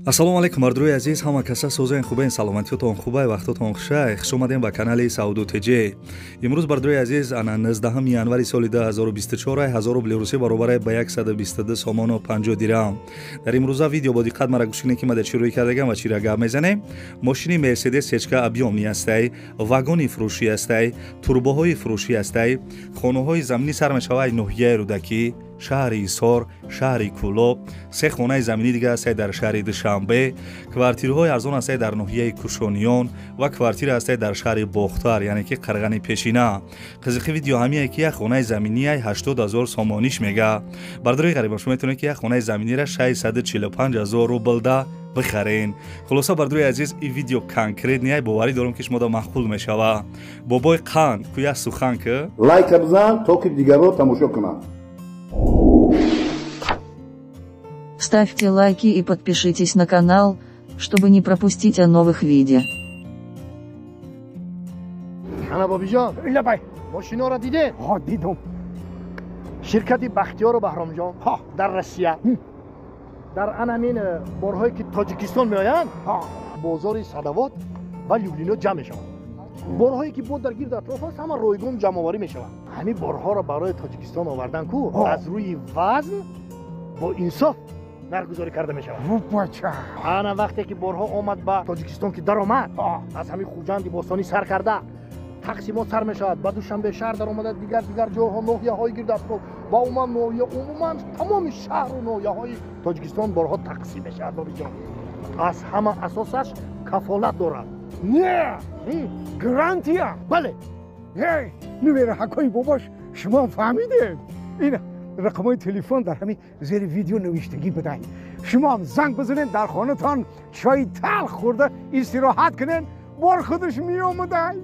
Ассалому алайкум, мардурои азиз, ҳама каса созен, хубен, саломатиётон хубай, вақтотон хушай. Хуш омадем ба канали Сауду ТЖ. Имрӯз, бардурои азиз, ана 19 январи соли 2024, 1000 рубли русӣ баробар ба 122 сомону 50 дирам. Дар имрӯза видео бо диққат мара гӯш кунед, ки ма дар чӣ рӯй кардагам ва чиро гап мезанем. Мошини Мерседес Сечка объёмный ҳастай, вагони фурӯшӣ ҳастай, турбоҳои фурӯшӣ ҳастай, хонаҳои заминӣ сар мешавад ноҳияи Рӯдакӣ, шаҳри Ҳисор, шаҳри Кӯлоб, се хонаи заминӣ дига ҳастай дар шаҳри Душанбе, квартираҳои арзон ҳастай дар ноҳияи Кушониён ва квартира ҳастай дар шаҳри Бохтар, яъне ки Қарғани пешина. Қизиқи видео ҳамие, ки як хонаи заминияй 80 0 сомониш мега. Бардорои ғарибам, шумо метавонед, ки як хонаи заминира 645 0 рублда бихарен. Хулоса, бардорои азиз, ин видео конкретный, боварӣ дорам, ки шумода маъқул мешава. Бобои қанд ку як сухан ки лайка бизан, то ки дигарро тамошо кунанд. Ставьте лайки и подпишитесь на канал, чтобы не пропустить о новых видео. Ана, бобиҷон, лабай. Мошиноро дидед? Ҳо, дидум. Ширкати Бахтиёру Баҳромҷон ҳо дар Россия дар анамин борҳое, ки Тоҷикистон меоянд, ҳо бозори Садовод ва Люблино ҷамъ мешаванд. Борҳое, ки бо дар гирд атроф аст, ҳама ройгон ҷамъоварӣ мешаванд. Ҳамин борҳоро барои Тоҷикистон овардан ку аз рӯи вазн бо инсоф нархгузорӣ карда мешавад. Бача. Ана, вақте ки борҳо омад ба Тоҷикистон, ки даромад, аз ҳамин Хуҷанди бостонӣ сар карда тақсимот сар мешавад, ба Душанбе шаҳр даромада, дигар дигар ҷойҳо, ноҳияҳои гирд атроф ва умуман ноҳия, умуман тамоми шаҳру ноҳияҳои Тоҷикистон борҳо тақсим мешавад. Бобиҷон, аз ҳама асосаш кафолат дорад. Не, гарантия. Бале. Эй, нувераҳакои бобош, шумо фаҳмидед, ин рақамҳои телефон дар ҳамин зери видео навиштагӣ будай. Шумоам занг бизанед, дар хонатон чойи талх хӯрда истироҳат кунед, бор худаш меомадай.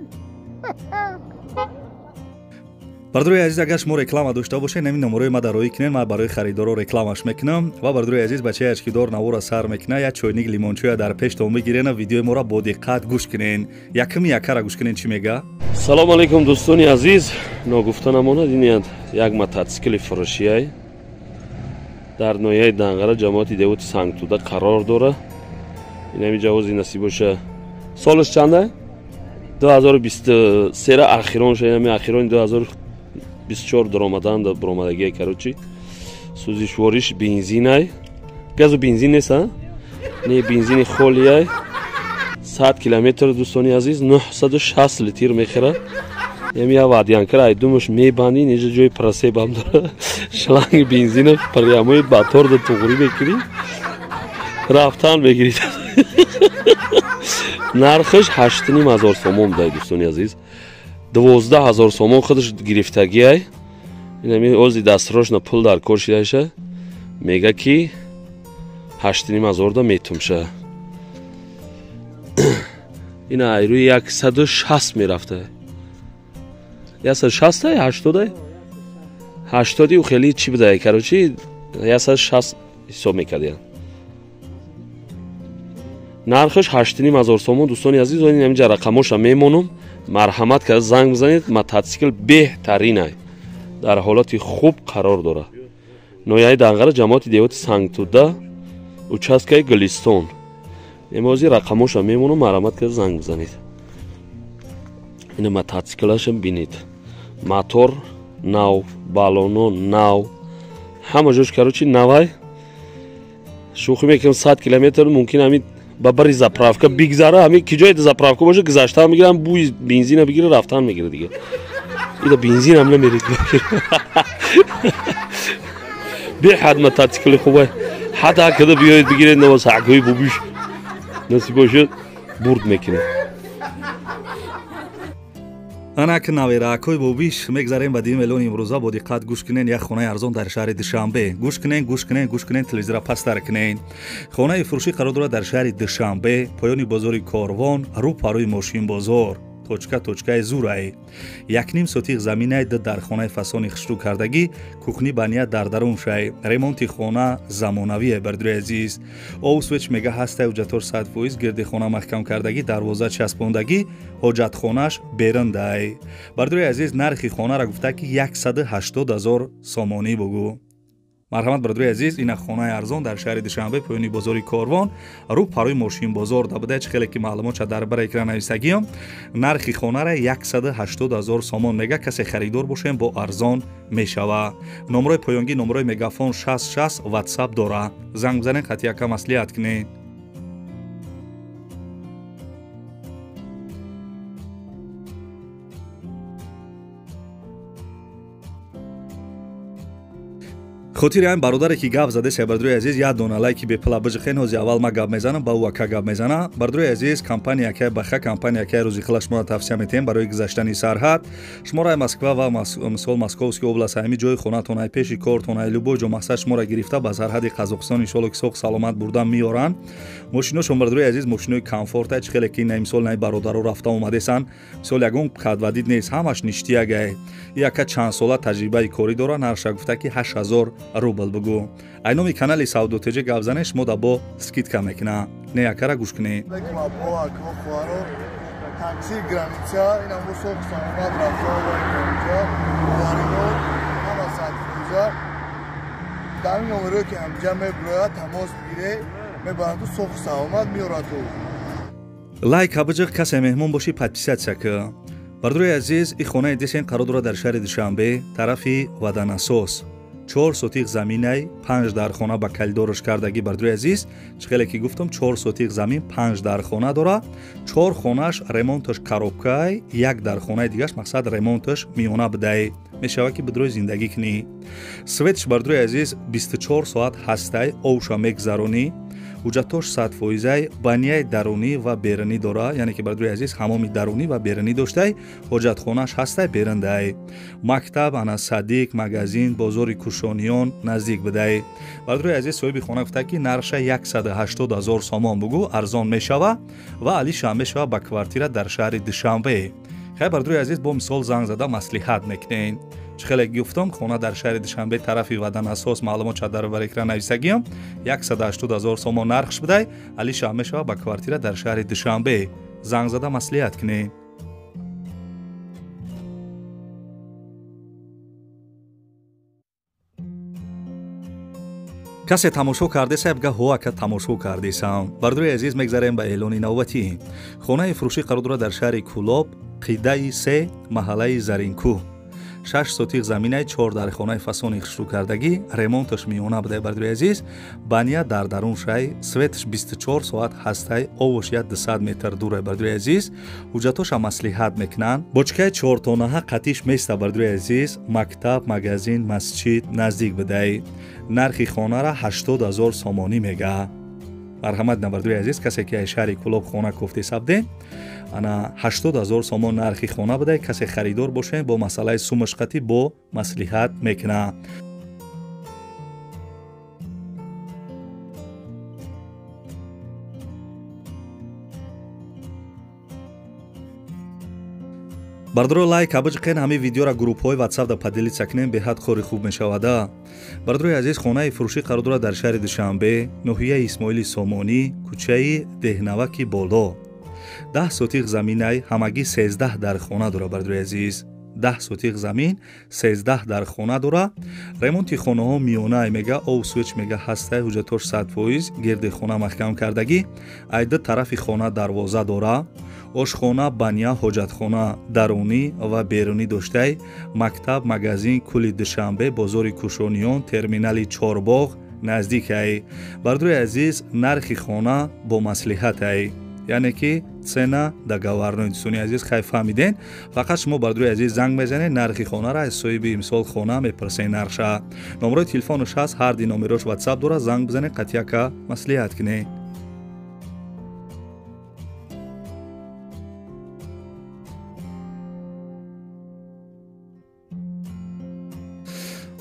Бардорои азиз, агар шумо реклама дошта бошед, ҳамин номерои ма дароӣ кунед, ман барои харидоро рекламаш мекунам. Ва, бардорои азиз, бачаи очкидор навора сар мекуна, як чойник лимончоя дар пештон бигирена, видеои моро бо диққат гӯш кунен. Якми якара гӯш кунен, чӣ мега. Салому алайкум, дӯстони азиз. Ногуфта намонад, ин як мототсикли фурӯшиай дар ноҳияи Данғара, ҷамоати деҳоти Сангтуда қарор дора. Инами ҷавози насиб боша. Солаш чанда? 2023 ахирон ша, инами ахирони 2024 даромадан баромадагия. Короче, сӯзишвориш бензинай, газу бензин нест, а не, бензини холияй. 100 километр, дӯстони азиз, 960 литр мехӯрад. Ями я вадянкара ай думаш мебандӣ, неҷа ҷои просебам дора, шланги бензина прямои баторда туғрӣ мекунӣ, рафтан мегирид. Нархаш 8500 сомон будай, дӯстони азиз, 12 000 сомон худаш гирифтагиай. Инами ози дастрочно пул дар кор шидаша, мега, ки 8500-да метумша. Ина айрӯи 160 мерафта, 160-ай, 80-ай, 80-ю хеле чӣ будай. Короче, 160 ҳисоб мекардиян. Нархаш 8500 сомон, дӯстони азиз. Инамиҷа рақамоша мемонам, марҳамат карда занг бизанед. Мототсикл беҳтаринай, дар ҳолати хуб қарор дорад. Ноҳияи Данғара, ҷамоати деҳоти Сангтуда, участкаи Гулистон. Эмози рақамоша мемонам, марҳамат карда занг бизанед. Ина мототсиклаша бинед, мотор нав, баллоно нав, ҳама ҷош, короче, навай. Шӯхӣ мекунам, 100 километр мумкин ҳамин ба бари заправка бигзара, ҳамин ки ҷое заправка боша, гузаштан мегирам, бӯи бензина бигира, рафтан мегира дига. Ида бензинам намерид. Беҳад мототсикли хубай. Ҳатта када биёед, бигиред, навасакҳои бубиш, насиб бошад, бурд мекунед. Анак, навераакҳои бобиш, мегзарем ба дим эълони имрӯза. Бо диққат гӯш кунен. Як хонаи арзон дар шаҳри Душанбе. Гӯш кунен, гӯш кунен, гӯш кунен, телевизора пасттар кунен. Хонаи фурӯшӣ қарор дорад дар шаҳри Душанбе, поёни бозори Корвон, рӯ парӯи мошинбозор. Точка точкаи зурай, 1,5 сотих заминай, д дар хонаи фасони хушрӯ кардагӣ, кухни бания дар дарун шай, ремонти хона замонавие. Бардури азиз, овсвеч мега ҳастай, ҳуҷҷатор 100%, гирди хона маҳкам кардагӣ, дарвоза часпондагӣ, ҳоҷатхонааш берундай. Бардури азиз, нархи хонаро гуфта, ки 180 000 сомонӣ бугӯ. Марҳамат бародари азиз, ина хонаи арзон дар шаҳри Душанбе, поёни бозори Корвон, рӯ парои мошинбозор да буда. Чӣ хеле ки маълумотша дар бар экран нависагиам, нархи хонара 180 000 сомон мега. Касе харидор бошем, бо арзон мешава. Номрои поёнгӣ, номрои Мегафон 6 6, WhatsApp дора. Занг бизанед, хати яка маслиҳат кунед. Хотири ҳамин бародаре ки гап задеса, бародари азиз, як дона лайки бепула биҷихен. Ҳози аввал ма гап мезанам, ба ӯ ака гап мезана. Бародари азиз, компания акай Баха, компания акай Рӯзихила шуморо тавсия метиҳем барои гузаштани сарҳад. Шуморо ай Москва ва мисол Московский област, ҳами ҷои хонатон, ай пеши кортон, ай любой ҷо мақсад шуморо гирифта ба сарҳади Қазоқистон иншоалло ки соқ саломат бурда меоранд. Мошиношон, бародари азиз, мошинои комфорта. Чӣ хеле ки на мисол най бародаро рафта омадесан, мисол ягон кадвадид нест, ҳамаш ништиягай. Яка чанд сола таҷрибаи корӣ дора. Нархша гуфта ки 8000 рубл бугу. Ай номи канали Савдо ТЖ гап занед, шумо да бо скидка мекуна. Не якара гӯш кунед. Такси граница ина мусоқ саломат рафта омадем, боварино ҳама 100%. Дар ин номерое ки ҳамҷа мебирояд, тамос бигире, мебаранд, ту соқ саломат меорад ту. Лайк ҳабиҷиқ, касе меҳмон бошӣ, подписаться ки. Бародари азиз, и хонаи десен қарор дорад дар шаҳри Душанбе, тарафи Ваданасос. 4 сотих заминай, панҷ дархона ба калидораш кардагӣ. Бародари азиз, чӣ хеле ки гуфтам, 4 сотих замин, панҷ дархона дора. Чор хонааш ремонташ коробкай, як дархонаи дигаш мақсад ремонташ миёна будай, мешавад ки бидрои зиндагӣ кунӣ. Светш, бародари азиз, 24 соат ҳастай, овша мегзаронӣ. Ҳуҷҷатош 100%-ай, баняи дарунӣ ва берунӣ дора, яъне ки, бародари азиз, ҳамоми дарунӣ ва берунӣ доштай, ҳоҷатхонааш ҳастай, берундай. Мактаб, ана садик, магазин, бозори Кушониён наздик будай. Бародари азиз, соҳиби хона гуфта ки нархша 180 000 сомон бугу, арзон мешава ва алишам мешава ба квартира дар шаҳри Душанбе. Хай, бародари азиз, бо мисол занг зада маслиҳат мекунед. Чӣ хеле гуфтам, хона дар шаҳри Душанбе, тарафи Ваданасос, маълумот дар бар экран нависагиам. 180 000 сомон нархш будай, алишам мешава ба квартира дар шаҳри Душанбе. Занг зада маслиҳат кунед. Касе тамошо кардеса, бга ҳо ака, тамошо кардесам. Бародари азиз, мегзарем ба эълони навбатӣ. Хонаи фурӯшӣ қарор дорад дар шаҳри Кӯлоб, қидаи се, маҳаллаи Заринкӯҳ. 6 сотих заминай, чор дархонаи фасони хушрӯкардагӣ, ремонташ миёна будай. Бародари азиз, баня дар дарун шай, светш 24 соат ҳастай, овош я 200 метр дурай. Бародари азиз, ҳуҷҷатоша маслиҳат мекунанд. Бочкаи чортонаҳа қатиш места. Бародари азиз, мактаб, магазин, масҷид наздик будай. Нархи хонара 80 000 сомонӣ мега. Марҳамат, бародари азиз, касе ки аз шаҳри Кӯлоб хона кофте сабден, ана 80 000 сомон нархи хона будай. Касе харидор бошед, бо масъалаи сумашқатӣ бо маслиҳат мекунад. Бародаро, лайк абиҷиқен, ҳамин видеора группҳои ватсап да поделиться кунем, беҳад кори хуб мешавада. Бародарои азиз, хонаи фурӯшӣ қарор дорад дар шаҳри Душанбе, ноҳияи Исмоили Сомонӣ, кӯчаи Деҳнаваки Боло. 10 сотих заминай, ҳамагӣ 13 дархона дора. Бародарои азиз, 10 сотих замин, 13 дархона дора. Ремонти хонаҳо миёнай мега, ов свеч мега ҳастай, ҳуҷҷатош 100%, гирди хона маҳкам кардагӣ, ай ду тарафи хона дарвоза дора, ошхона, баня, ҳоҷатхона дарунӣ ва берунӣ доштай. Мактаб, магазин, кӯли Душанбе, бозори Кушониён, терминали Чорбоғ наздикай. Бародарои азиз, нархи хона бо маслиҳатай, яъне ки цена договорной. Дӯстони азиз, хай, фаҳмиден. Фақат шумо, бародарои азиз, занг мезанед, нархи хонара аз соҳиби мисол хона мепурсед. Нархша, номерои телефонаш ҳаст, ҳар ди номерош ватсап дорад. Занг бизанед, қатъияка маслиҳат кунед.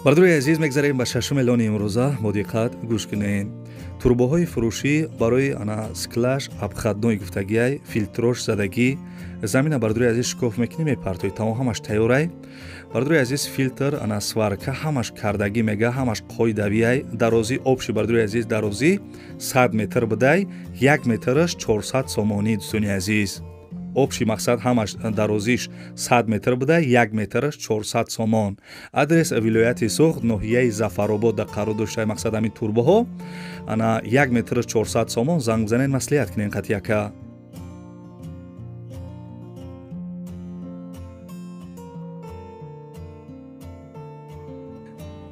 Бародарои азиз, мегзарем ба шашум эълони имрӯза, бо диққат гӯш кунед. Трубаҳои фурӯшӣ барои ана склаш обходной гуфтагиай, фильтрош задагӣ. Замина, бародарои азиз, шикоф мекунӣ, мепартоӣ, тамом, ҳамаш тайёрай. Бародарои азиз, фильтр, ана сварка ҳамаш кардагӣ мега, ҳамаш қоидавиай. Дарозӣ общий, бародарои азиз, дарозӣ 100 метр будай, як метраш 400 сомонӣ. Дӯстони азиз. Общий мақсад ҳамаш дарозиш 100 метр буда, 1 метраш 400 сомон. Адрес вилояти Суғд, ноҳияи Зафаробод да қарор доштаи мақсад ҳамин турбаҳо. Ана 1 метраш 400 сомон, занг бизанед, маслиҳат кунед қатъияка.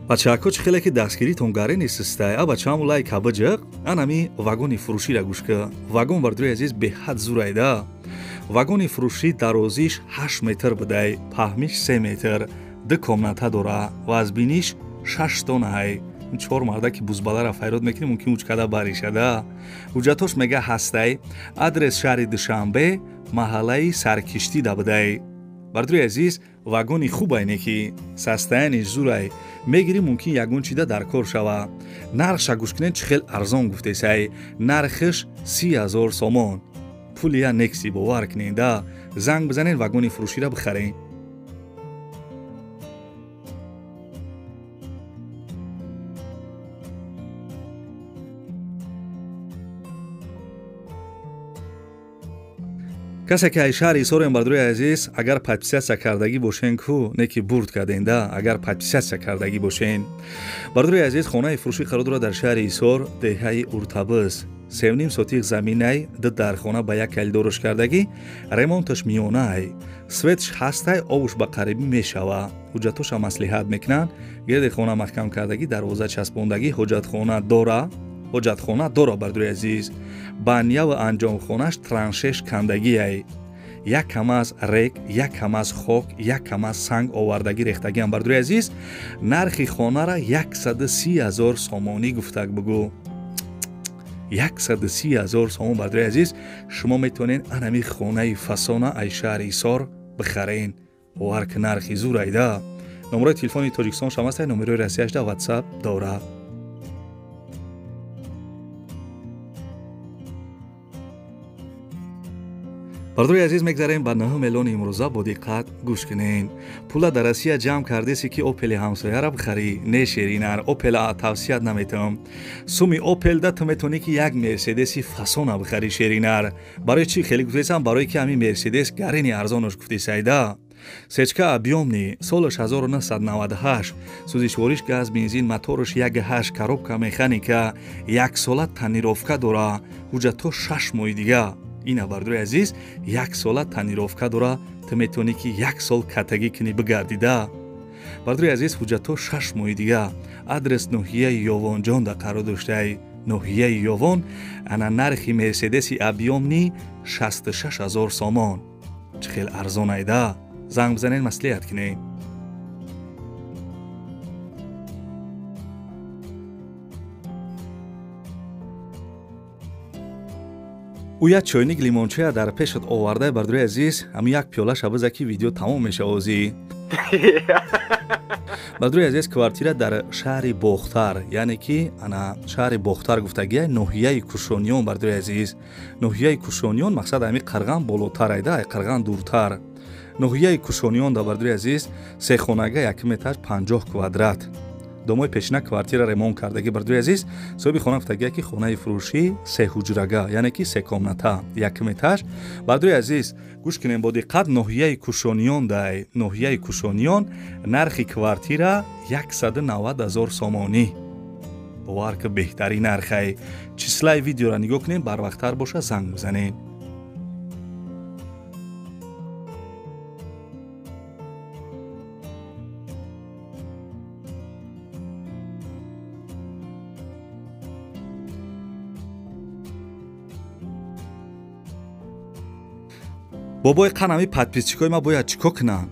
Бачаҳако, чӣ хеле ки дастгиритон гаре нестистай, а бачаам лайк ҳабаҷиқ, анами вагони фурӯшира гӯш ка. Вагон, бардори азиз, беҳад зурайда. Вагони фурӯшӣ дарозиш 8 метр будай, паҳмиш 3 метр, 2 комната дора ва аз биниш 6 тонаай. 4 марда ки бузбалара файрод мекунӣ, мумкин учкада баришада. Ҳуҷҷатош мега ҳастай. Адрес шаҳри Душанбе, маҳаллаи Саркиштӣ да будай. Бардори азиз, вагони хубай неки, састаяниш зурай. Мегирӣ, мумкин ягон чида дар кор шава. Нархша гӯш кунед, чӣ хел арзон гуфтесай. Нархиш 30 000 сомон. Пули я некси, бовар кунед, да. Занг бизанед, вагони фурӯширо бихаред. Касе ки ай шаҳри Ҳисорем, бардори азиз, агар подписатсия кардагӣ бошен, ку не ки бурд карден, да, агар подписатсия кардагӣ бошен. Бардори азиз, хонаи фурӯшӣ қарор дорад дар шаҳри Ҳисор, деҳаи Уртабиз. 3,5 сотих заминай, 2 дархона ба як калидорш кардагӣ, ремонташ миёнаай. Светш ҳастай, обуш ба қарибӣ мешава. Ҳуҷҷатоша маслиҳат мекунанд. Гирди хона маҳкам кардагӣ, дарвоза часпондагӣ, ҳоҷатхона дора. Ҳоҷатхона дора, бардори азиз. Баня ва анҷомхонаш траншеш кандагиай. Як камаз рек, як камаз хок, як камаз санг овардагӣ рехтагиам, бардори азиз. Нархи хонара 130 000 сомонӣ гуфтак бугӯ. 130 000 сомон, бардори азиз, шумо метавонед анами хонаи фасона ай шаҳри Ҳисор бихарен. Бовар ки нархи зур айда. Номерои телефони Тоҷикистон шам ҳастай, номерои Россияш да WhatsApp дора. Бардори азиз, мегзарем ба 9 миллиони имрӯза, бо диққат гӯш кунед. Пула дар Россия ҷамъ кардеси ки Опели ҳамсояра бихарӣ? Не, шеринар, Опела тавсият наметавам. Суми Опелда ту метавонӣ ки як Мерседеси фасона бихарӣ, шеринар. Барои чӣ хеле гуфтесам? Барое ки ҳамин Мерседес гарени арзонош гуфтесайда. Сечка объёмный, солаш 1998, сӯзишвориш газ, бензин, мотораш 1.8, коробка механика, яксола тонировка дора, ҳуҷҷатҳо 6 моҳи дига. Ина, бардори азиз, як сола тонировка дора, ту метавонӣ ки як сол катагӣ кунӣ бигардида. Бардори азиз, ҳуҷҷатҳо 6 моҳи дига. Адрес ноҳияи Ёвонҷон да қарор доштаи. Ноҳияи Ёвон. Ана нархи Мерседеси объёмный 66 000 сомон. Чӣ хел арзон айда. Занг бизанед, маслиҳат кунед. Ӯ як чойник лимончая дар пешат овардай, бардори азиз, ҳамин як пиёлаша биза ки видео тамом мешавозӣ. Бардори азиз, квартира дар шаҳри Бохтар, яъне ки ана шаҳри Бохтар гуфтагия, ноҳияи Кушониён, бардори азиз. Ноҳияи Кушониён мақсад ҳамин Қарған болотар айда, ай Қарған дуртар. Ноҳияи Кушониён да, бардори азиз, сехонага, якум этаж, 50 квадрат. Домои пешина квартира ремонт кардагӣ, бардори азиз. Соҳиби хона гуфтагия ки хонаи фурӯшӣ се ҳуҷрага, яъне ки се комната, якум этаж. Бардори азиз, гӯш кунем бо диққат, ноҳияи Кушониён дай, ноҳияи Кушониён, нархи квартира 190 000 сомонӣ. Бовар ки беҳтарин нархай. Числаи видеоро нигоҳ кунем, барвақттар боша занг бизанед. Бобои қанами подписчикои ма бояд чӣ кор кунанд?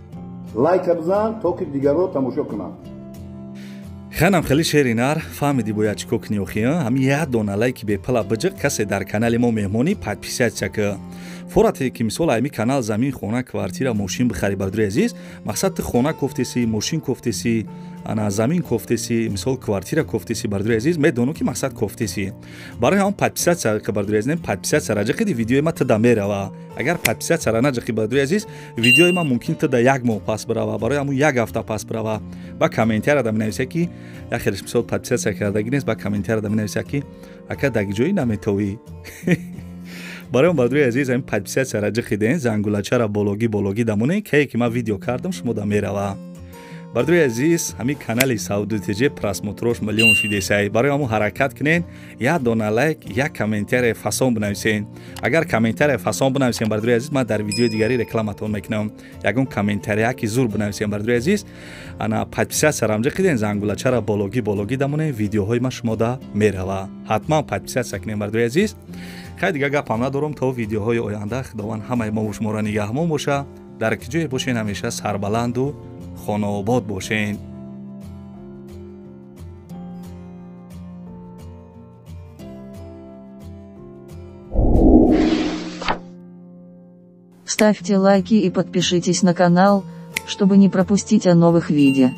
Лайка бизан, то ки дигарро тамошо кунанд. Ханам хеле шеринар, фаҳмидӣ бояд чӣ кор кунӣ охи? Ҳамин як дона лайки бепала биҷиқ, касе дар канали мо меҳмонӣ подписатсия ки. Форате ки мисол ҳамин канал замин, хона, квартира, мошин бихарӣ, бардори азиз, мақсад ту хона кофтесӣ, мошин кофтесӣ, ана замин кофтесӣ, мисол квартира кофтесӣ, бардори азиз, медонам ки мақсад кофтесӣ. Барои ҳамон подписатсия ки, бардори азиз, подписатсия раҷиқиди видеои ма туда мерава. Агар подписатсияра наҷиқи, бардори азиз, видеои ма мумкин туда як моҳ пас бирава, барои ҳамон як ҳафта пас бирава. Ба комментария да менависа ки як хелеш мисол подписатсия кардагӣ нест, ба комментария да менависа ки ака даги ҷои наметовӣ. Барои он, бародари азиз, ҳамин подписаться ра ҷихиден, зангулачара бологӣ бологӣ дамонен, кае ки ман видео кардам, шумо да мерава. Бародари азиз, ҳамин канали Сауду ТЖ просмотр ош миллион шидесай. Барои ҳамон ҳаракат кунен, як дона лайк, як комментария фасон бинависен. Агар комментария фасон бинависен, бародари азиз, ман дар видеои дигари рекламатон мекунам. Ягон комментария ки зур бинависен, бародари азиз, ана подписаться рамҷа қиден, зангулачара бологӣ бологӣ дамонен, видеоҳои ман шумо да мерава. Ҳатман подписаться кунен, бародари азиз. Хай, дига гапам надорам. То видеоҳои оянда Худованд ҳамаи мову шуморо нигаҳбон боша. Дар ки ҷое бошен, ҳамеша сарбаланду хонаобод бошен. Ставьте лайки и подпишитесь на канал, чтобы не пропустить о новых видео.